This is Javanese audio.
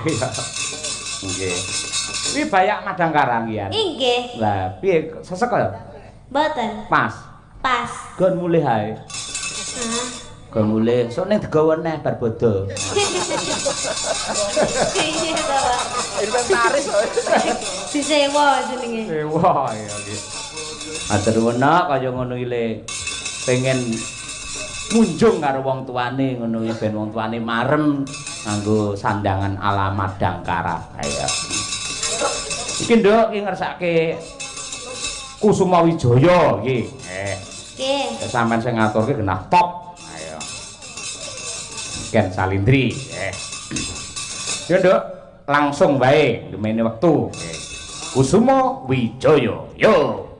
Iya. Nggih. Kuwi Bayak Madangkara nggih. Inggih. Lah, piye sesek ya? Mboten. Pas. Pas. Gon mulih ae. Hah. Gon mulih, sok ning digawa neh bar bodho. Iya to, Pak. Inventaris kok. Disewa jenenge. Sewa ya nggih. Matur nuwun kaya ngono iki le. Pengen munjung karo wong tuane ngono iki ben wong tuane marem nganggo sandangan ala Madangkara. Ayo. Iki nduk iki ngersake Kusuma Wijaya iki. Nggih. Sampeyan sing ngaturke genah top. Ayo. Ken Salindri. Yo nduk, langsung wae gemene wektu. Kusuma Wijaya. Yo.